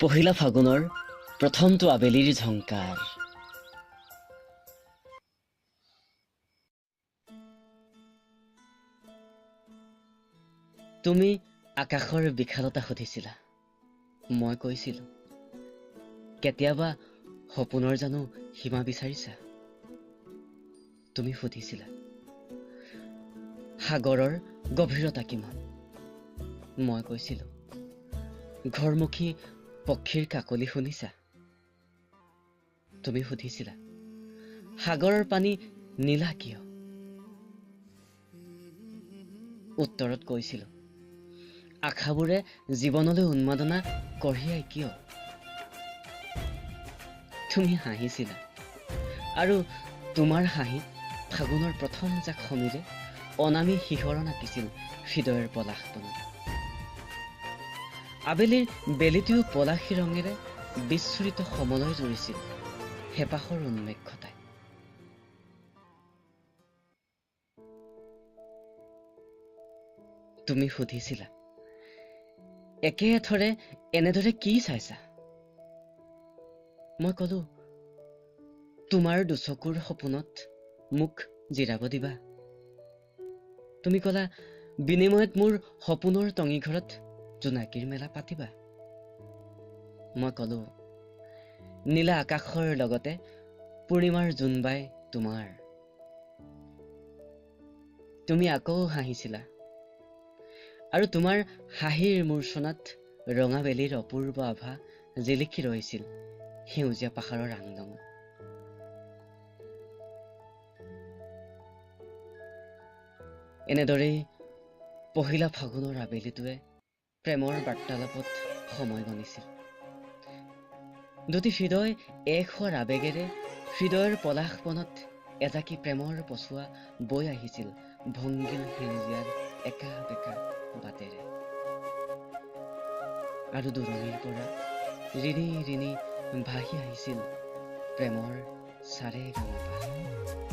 পহিলা ফাগুনৰ প্ৰথমটো আবেলিৰ ঝংকাৰ। তুমি আকাশৰ বিশালতা সুধিছিলা, মই কৈছিলো কেতিয়াবা সপোনৰ জানো সীমা বিচাৰিছা? তুমি সুধিছিলা সাগৰৰ গভীৰতা কিমান? মই কৈছিলো ঘৰমুখী পক্ষীৰ কাকলি শুনিছা? তুমি সুধিছিলা সাগৰৰ পানী নীলা কিয়? উত্তৰত কৈছিলো আশাবোৰে জীৱনলৈ উন্মাদনা কঢ়িয়াই কিয়? তুমি হাঁহিছিলা আৰু তোমাৰ হাঁহিত ফাগুনৰ প্ৰথম জাক সমীৰে অনামী শিহৰণ আঁকিছিল হৃদয়ৰ পলাশবনত। আবেলিৰ বেলিটোও পলাশী ৰঙেৰে বিচ্ছুৰিত সমলয় জুৰিছিল হেঁপাহৰ উন্মেষ ঘটাই। তুমি সুধিছিলা একে এথৰে এনেদৰে কি চাইছা? মই কলো তোমাৰ দুচকুৰ সপোনত মোক জিৰাব দিবা। তুমি কলা বিনিময়ত মোৰ সপোনৰ টঙি ঘৰত জোনাকীৰ মেলা পাতিবা। মই কলো নীলা আকাশৰ লগতে পূৰ্ণিমাৰ জোনবাই তোমাৰ। তুমি আকৌ হাঁহিছিলা আৰু তোমাৰ হাঁহিৰ মূৰ্ছনাত ৰঙা বেলিৰ অপূৰ্ব আভা জিলিকি ৰৈছিল সেউজীয়া পাহাৰৰ ৰাংদঙত। এনেদৰেই পহিলা ফাগুনৰ আবেলিটোৱে প্ৰেমৰ বাৰ্তালাপত সময় গণিছিল। দুটি হৃদয় এক হোৱাৰ আবেগেৰে হৃদয়ৰ পলাশবনত এজাকি প্ৰেমৰ পচোৱা বৈ আহিছিল ভংগিল সেউজীয়াৰ একা বেকা বাটেৰে। আৰু দূৰণিৰ পৰা ৰিণি ৰিণি ভাহি আহিছিল প্ৰেমৰ চাৰে গামা।